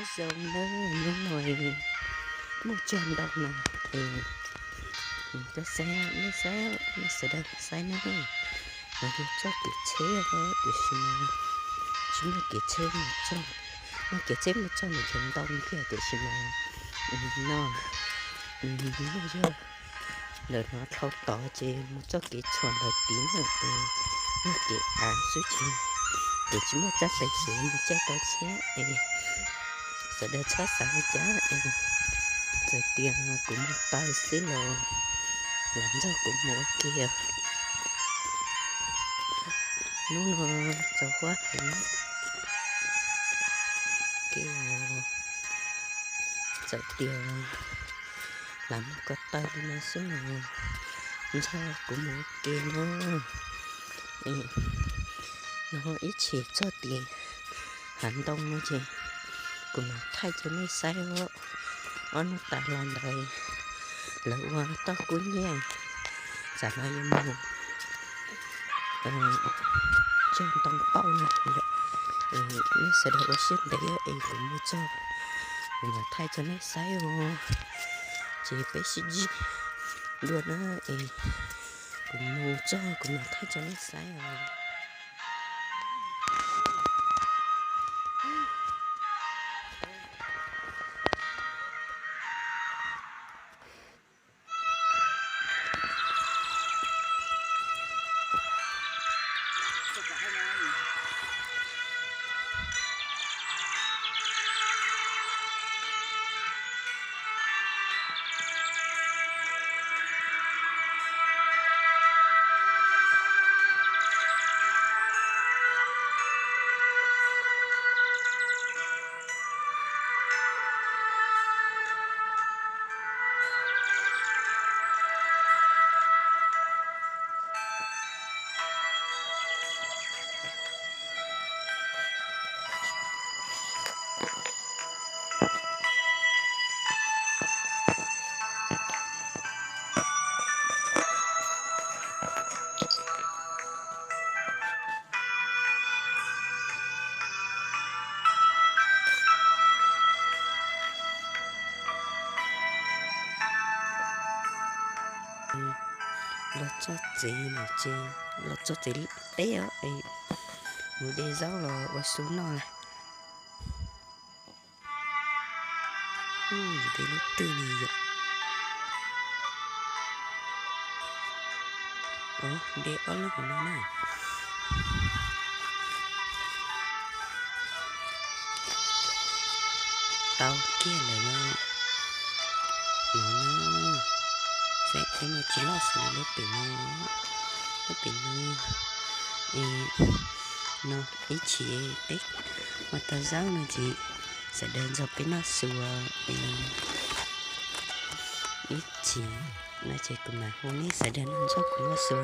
Zoo nawb, hnub no muaj tsob ntoo no, koj saib, nej saib, nej sawv daws saib nawb. No yog txoj kev tsheb os, tiam sis mas tsis muaj kev tsheb mus txog, muaj kev tsheb mus txog nws cov ntoo kiag tiam sis mas no, no yog lawv hnov dhau tod ces mus txoj kev tshuam ntawd tid na, muaj kev av xwb ces, ces tsis muaj tsab pev xwv mus caij tau thiab es sawv daws txhob xav li cas es txawm tias kuv mus taw xwb los lam nrog kuv mus ua ke. Hnub no txaus huab heev, ke txawm tias lam mus ko taw li no xwb los nrog kuv mus ua ke na. No ib chim txog tim hav ntoo no ces kuv mam thaij rau nej saib os. Ob hnub tas los ntawd lawv ua toj kub nyiaj, tsam no yuav mus txog ntoo pauj no. Nej sawv daws ua siab ntev es kuv mus txog kuv mam thaij rau nej saib os. Ces peb sib ntsib dua na es kuv mus txog kuv mam thaij rau nej saib os. Los txog tsev no ces los txog tsev teb os, mus de zaub los ua su noj lawm. Ub, de lub twg ne yom? Ov, de ob lub hauv no na. Tau kiag lawm no. No na, saib teb no tsis loj xws li lub pem no, lub pem no. Es no ib chim peb ua tau zaub no ces sawv daws nrog peb noj su. Ib chim no ces kuv mam hu nej sawv daws nrog kuv noj su.